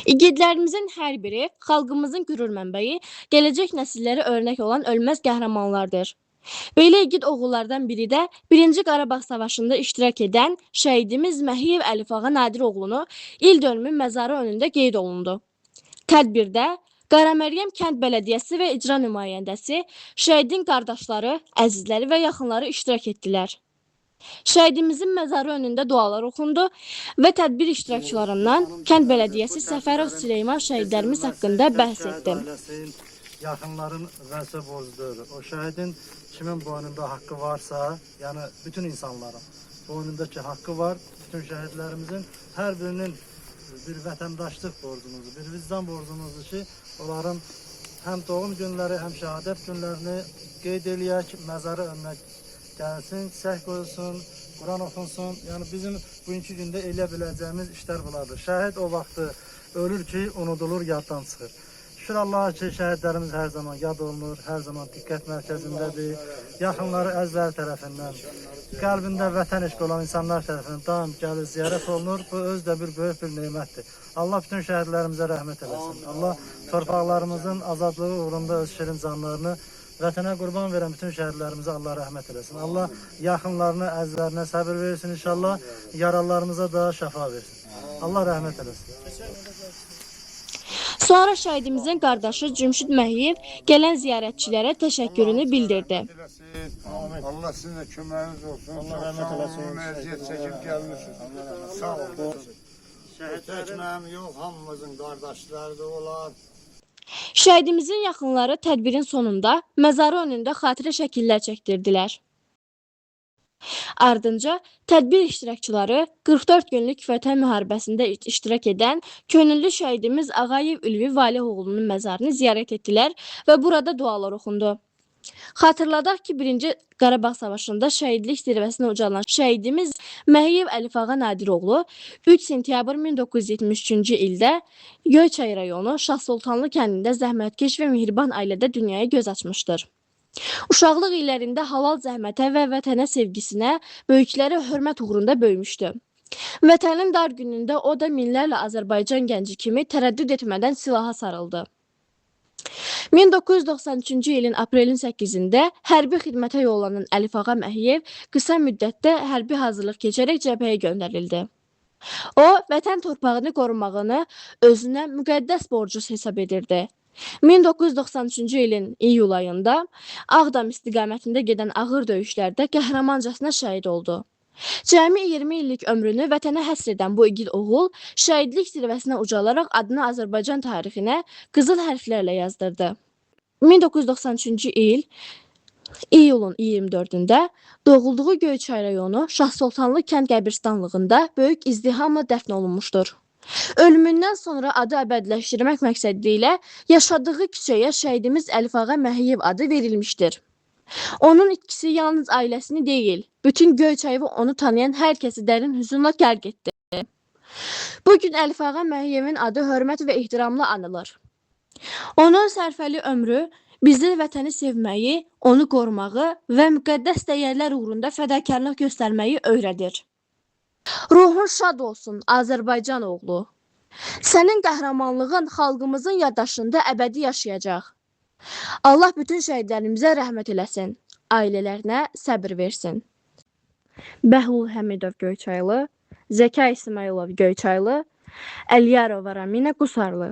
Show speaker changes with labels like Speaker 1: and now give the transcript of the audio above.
Speaker 1: İgidlərimizin hər biri xalqımızın qürur mənbəyi, gələcək nəsillərə örnək olan ölməz qəhrəmanlardır. Belə igid oğullardan biri də 1-ci Qarabağ Savaşında iştirak edən şəhidimiz Məhiyev Əlifağa Nadiroğlunu il dönümü məzarı önündə qeyd olundu. Tədbirdə Qaraməryəm kənd bələdiyyəsi və icra nümayəndəsi, şəhidin qardaşları, əzizləri və yaxınları iştirak etdilər. Şəhidimizin məzarı önündə dualar oxundu və tədbir iştirakçılarından kənd bələdiyyəsi Səfərov Süleyman şəhidlərimiz haqqında bəhs etdi.
Speaker 2: Yaxınların vəzifə borcudur. O şəhidin kimin boynunda haqqı varsa, yəni bütün insanların boynundakı haqqı var, bütün şəhidlərimizin hər birinin bir vətəndaşlıq borcumuzdur, bir vicdan borcumuzdur ki, onların həm doğum günləri, həm şəhadət günlərini qeyd eləyək, məzarı önünə gəlsin, çiçək qoyulsun, Quran oxunsun. Yəni bizim bugünkü gündə eləyə biləcəyimiz işlər bunlardır. Şəhid o vaxtı ölür ki, unudulur, yaddan çıxır. Şükür Allaha ki, şəhidlərimiz hər zaman yad olunur, hər zaman diqqət mərkəzindədir. Yaxınları, əzizləri tərəfindən, qəlbində vətən eşqi olan insanlar tərəfindən daim gəlir, ziyarət olunur. Bu özü də bir böyük bir nemətdir. Allah bütün şəhidlərimizə rəhmət eləsin. Allah torpaqlarımızın azadlığı uğrunda öz şirin canlarını vətənə qurban verən bütün şəhidlərimizə Allah rəhmət eləsin. Allah yaxınlarına, əzizlərinə səbir versin inşallah. Yaralılarımıza da şəfa versin. Allah rəhmət eləsin.
Speaker 1: Sonra şəhidimizin qardaşı Cümşüd Məhiyev gələn ziyarətçilərə təşəkkürünü bildirdi.
Speaker 3: Allah sizin də köməyiniz olsun.
Speaker 2: Allah
Speaker 3: Çox
Speaker 2: rəhmət
Speaker 3: sağ
Speaker 2: eləsin.
Speaker 3: olun, əziyyət çəkib gəlmisiniz. Sağ olun.
Speaker 2: Şəhidlərin
Speaker 3: Tək yox, hamımızın qardaşlarıdır onlar.
Speaker 1: Şəhidimizin yaxınları tədbirin sonunda məzarı önündə xatirə şəkillər çəkdirdilər. Ardınca tədbir iştirakçıları 44 günlük Vətən müharibəsində iştirak edən könüllü şəhidimiz Ağayev Ülvi Valihoğlunun məzarını ziyarət etdilər və burada dualar oxundu. Xatırladaq ki, 1-ci Qarabağ Savaşında şəhidlik zirvəsinə ucalan şəhidimiz Məhiyev Əlifağa Nadiroğlu 3 sentyabr 1973-cü ildə Göyçay rayonu Şahsultanlı kəndində zəhmətkeş və mehriban ailədə dünyaya göz açmışdır. Uşaqlıq illərində halal zəhmətə və vətənə sevgisinə, böyüklərə hörmət uğrunda böyümüşdü. Vətənin dar günündə o da minlərlə Azərbaycan gənci kimi tərəddüd etmədən silaha sarıldı. 1993-cü ilin aprelin 8-də hərbi xidmətə yollanan Əlifağa Məhiyev qısa müddətdə hərbi hazırlıq keçərək cəbhəyə göndərildi. O, vətən torpağını qorumağını özünə müqəddəs borcu hesab edirdi. 1993-cü ilin iyul ayında Ağdam istiqamətində gedən ağır döyüşlərdə qəhrəmancasına şəhid oldu. Cəmi 20 illik ömrünü vətənə həsr edən bu igid oğul şəhidlik zirvəsinə ucalaraq adını Azərbaycan tarixinə qızıl hərflərlə yazdırdı. 1993-cü il İyulun 24-də doğulduğu Göyçay rayonu Şahsultanlı kənd qəbirstanlığında böyük izdihamla dəfn olunmuşdur. Ölümündən sonra adı əbədiləşdirmək məqsədi ilə yaşadığı küçəyə şəhidimiz Əlifağa Məhiyev adı verilmişdir. Onun itkisi yalnız ailəsini deyil, bütün Göyçayı və onu tanıyan hər kəsi dərin hüzünlə qərq etdi. Bu gün Əlifağa Məhiyevin adı hörmət və ehtiramla anılır. Onun sərfəli ömrü bizi vətəni sevməyi, onu qorumağı və müqəddəs dəyərlər uğrunda fədakarlıq göstərməyi öyrədir. Ruhun şad olsun, Azərbaycan oğlu. Sənin qəhrəmanlığın xalqımızın yaddaşında əbədi yaşayacaq. Allah bütün şəhidlərimizə rəhmət eləsin, ailələrinə səbir versin. Bəhlul Həmidov Göyçaylı, Zəka İsmayılov Göyçaylı, Əliyarova Ramina Qusarlı.